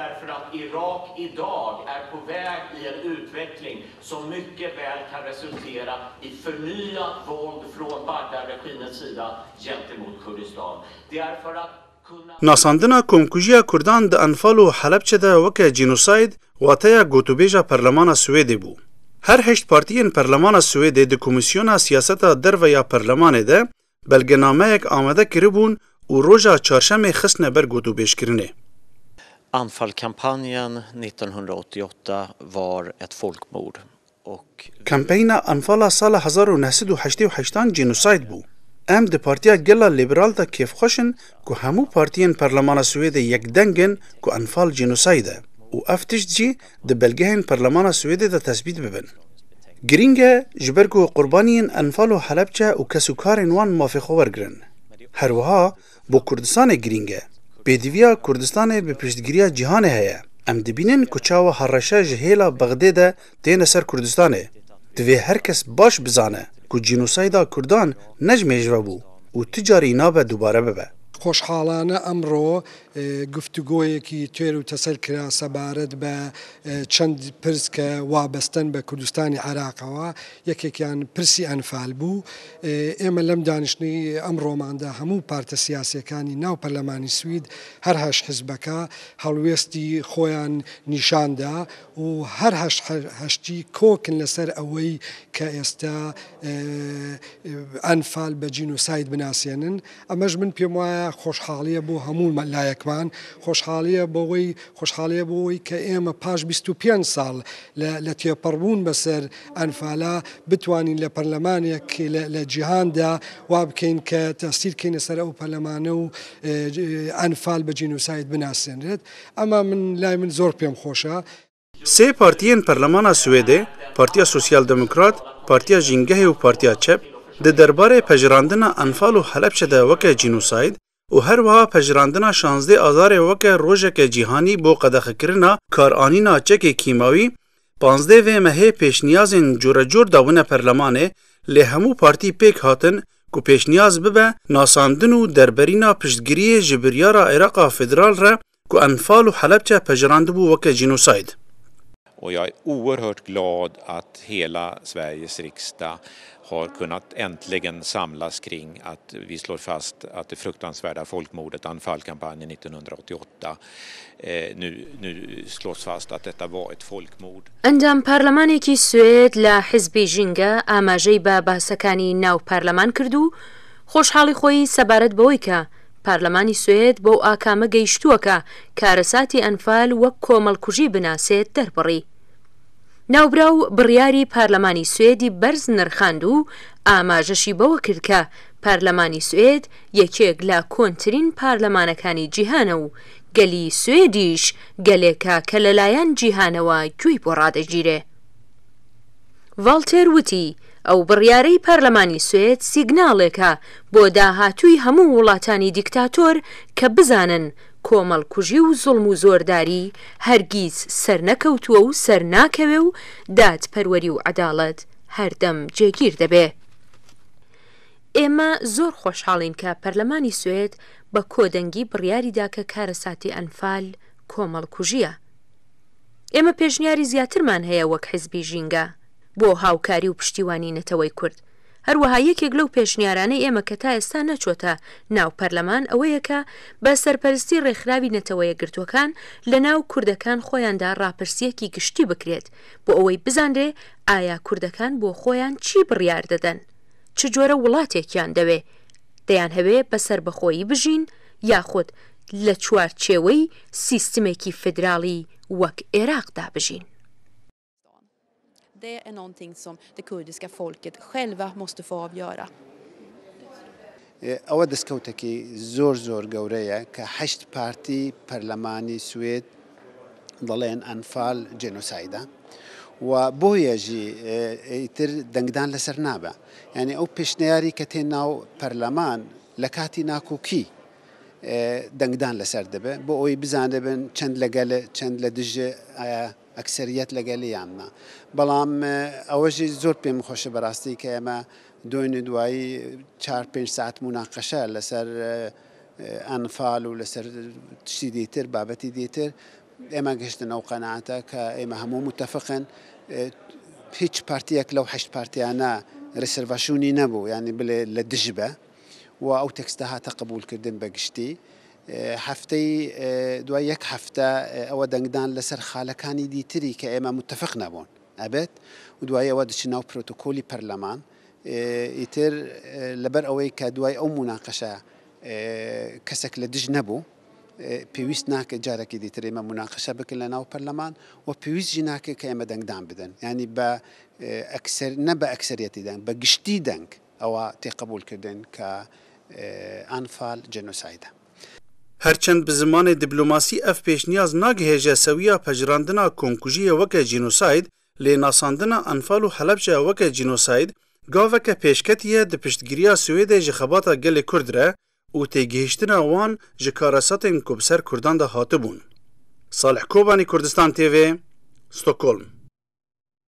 Därför att Irak idag är på väg i en utveckling som mycket väl kan resultera i förnyat våld från Bagdad-regimens sida gentemot Kurdistan. Det är för att kunna. Nasandina komkujiya Kurdan di Enfal û Helebçe de weke cînosayd wateya gotûbêja Perlemana Swêdê bû. Her heşt partiyên Perlemana Swêdê di Komîsyona Siyaseta Derve ya Perlemanê de belgenameyek amade kiribûn û roja çarşemê xistine ber gotûbêjkirinê. Anfalkampanjen 1988 var ett folkmord och Kampeyna Enfala sala 1988 an cînosayd bû. Em di Partiya Gela Lîberal de kêfxweş in ku hemû partiyên Perlemana Swêdê yekdeng in ku Enfal cînosayd e û ev tişt jî di belgehên Perlemana Swêdê de tesbît bibin. Girîng e ji ber ku qurbaniyên Enfal û Helebçe û kesûkarên wan mafê xwe wergirin. Her wiha bo Kurdistanê girîng e. Pêdiviya Kurdistanê bi piştgiriya cîhanê heye. Em dibînin ku çawa hereşe ji hêla Bexdê de têne ser Kurdistanê. Divê her kes baş bizane ku cînosayda Kurdan ne ji mêj ve bû û ti carî nabe dubare bibe. خۆشحاڵانە ئەمڕۆ گفتوگۆیەکی تێر و تەسەل کرا سەبارەت بە چەند پرس کە وابەستەن بە کوردستانی عێراقەوە، یەکێکیان پرسی ئەنفال بوو. ئێمە لەم دانیشتنەی ئەمڕۆماندا هەموو پارتە سیاسییەکانی ناو پەرلەمانی سوید هەر هەشت حزبەکە هەڵوێستی خۆیان نیشان دا و هەر هەشت هەشتی کۆکن لەسەر ئەوەی کە ئێستا ئەنفال بە جینۆساید بناسێنن. ئەمەش من پێم وایە خۆشحاڵیە بۆ هەموو لایەکمان، خۆشحاڵیە بەوەی خۆشحاڵیە بۆ ئەوەی کە ئێمە پاش 25 ساڵ لە تێپەڕبوون بەسەر ئەنفالا بتوانین لە پەرلەمانێک لە جیهاندا وا بکەین کە تەسیر کەینە سەر ئەو پەرلەمانە و ئەنفال بە جینۆساید بناسێنرێت. ئەمە من لای من زۆر پێم خۆشە. Sê partiyên Perlemana Swêdê, Partiya Sosyal Demokrat, Partiya Jîngehê û Partiya Çep, di derbarê pejirandina Enfal û Helebçe de weke cînosayd û her wiha pejirandina şanzdeh Azarê weke rojeke cîhanî bo qedexekirina karanîna çekê kîmawî, panzdeh vê mehê pêşniyazên curecur dabûne perlemanê lê hemû partî pêk hatin ku pêşniyaz bibe nasandin û derberîna piştgiriyê ji biryara Iraqa Federal re ku Enfal û Helebçe pejirandibû weke cînosayd. Och jag är oerhört glad att hela Sveriges riksdag har kunnat äntligen samlas kring att vi slår fast att det fruktansvärda folkmordet Anfalkampanjen 1988 nu, nu slås fast att detta var ett folkmord. ئەندام پارلەمانێکی سوێد لە حیزبی ژینگە ئاماژەی بە باسەکانی ناو پارلەمان کرد و خۆشحاڵی خۆی سەبارەت بەوەی کە پارلەمانی سوێد بەو ئاکامە گەیشتووە کە کارەساتی ئەنفال وەک کۆمەڵکوژی بناسێت دەربڕی. ناوبراو بڕیاری پارلەمانی سوێدی بەرز نرخاند و ئاماژەشی بەوە کرد کە پارلەمانی سوێد یەکێک لە کۆنترین پارلەمانەکانی جیهانە و گەلی سوێدیش گەلێکە کە لەلایەن جیهانەوە گوێی بۆ ڕادەگیرێ. ڤاڵتێر وتی، ئەو بڕیارەی پەرلەمانی سوێد سیگناڵێکە بۆ داهاتووی هەموو وڵاتانی دیکتاتۆر کە بزانن کۆمەڵکوژی و زوڵم و زۆرداری هەرگیز سەرنەکەوتووە و سەرناکەوێ و دادپەروەری و عەداڵەت هەردەم جێگیر دەبێ. ئێمە زۆر خۆشحاڵین کە پەرلەمانی سوێد بە کۆدەنگی بڕیاری دا کە کارەساتی ئەنفال کۆمەڵکوژییە. ئێمە پێشنیاری زیاترمان هەیە وەک حیزبی ژینگە بۆ هاوکاری و پشتیوانی نەتەوەی کورد. هەروەها یەکێک لەو پێشنیارانەی ئێمە کە تا ئێستا نەچۆتە ناو پەرلەمان ئەوەیە کە بە سەرپەرستی ڕێکخراوی نەتەوەیەکگرتووەکان لە ناو کوردەکان خۆیاندا ڕاپرسییەکی گشتی بکرێت بۆ ئەوەی بزانرێ ئایا کوردەکان بۆ خۆیان چی بڕیار دەدەن چ جۆرە وڵاتێکیان دەوێ دەیانهەوێ بە سەربەخۆیی بژین یاخود لە چوارچێوەی سیستمێکی فیدراڵی وەک ئێراقدا بژین. Det är någonting som det kurdiska folket själva måste få avgöra. ئەوە دەستکەوتێکی زۆر زۆر گەورەیە کە هەشت پارتی پەرلەمانی سوێد دەڵێن ئەنفال جێنۆسایدە و بۆیە ژی ئیتر دەنگدان لەسەر نابە یعنی ئەو پێشنیاری کە تێ ناو پەرلەمان لە کاتی ناکۆکی دەنگدان لەسەر دەبێت بۆ ئەوەی بزانبن چەند لەگەل چەند لە دژ ئەکسەریەت لەگەلی یان نا بەڵام ئەوەشی زۆر پێم خۆشە بەڕاستی کە ئێمە دوێنێ دوایی چار پێنج ساعت موناقەشە لەسەر ئەنفال و لەسەر شتی دیتر بابەتی دیتر ئێمە گەشتن ئەو قەناعەتە کە ئێمە هەموو متەفقن هیچ پارتیەک لەو هەشت پارتیانە reservation ی نەبوو یانی بلێ لە دژ بە و ئەو تێکستە هاتە قبوڵکردن بە گشتی هەفتەی دوای یەک هەفتە ئەوە دەنگدان لەسەر خالەکانی دیتری کە ئێمە متەفق نەبوون ئەبێت و دوای ئەوە دەچین ناو پرۆتۆکۆلی پەرلەمان ئیتر لەبەر ئەوەی کە دوای ئەو موناقەشە کەسێک لە دژ نەبوو پێویست ناکە جارێکی دیتر ئێمە موناقەشە بکەن لە ناو پەرلەمان و پێویست ژی ناکە کە ئێمە دەنگدان بدەن ینی بە ئەکسەر نە بە ئەکسەریەتی دەنگ بە گشتی دەنگ ئەوە تێقبولکردن کە ئەنفال جێنۆسایدە. هەرچەند bi zimanê diplomasî ev pêşniyaz nagihêje sewiya pejirandina komkujiyê weke cînosayd, lê nasandina Enfal û Helebce weke cînosayd gaveke pêşketî ye di piştgiriya Swêdê ji xebata gelê Kurd re û têgihiştina wan ji karesatên ku bi ser Kurdan de hatibûn. Salih Kobanî Kurdistan TV, Stockholm.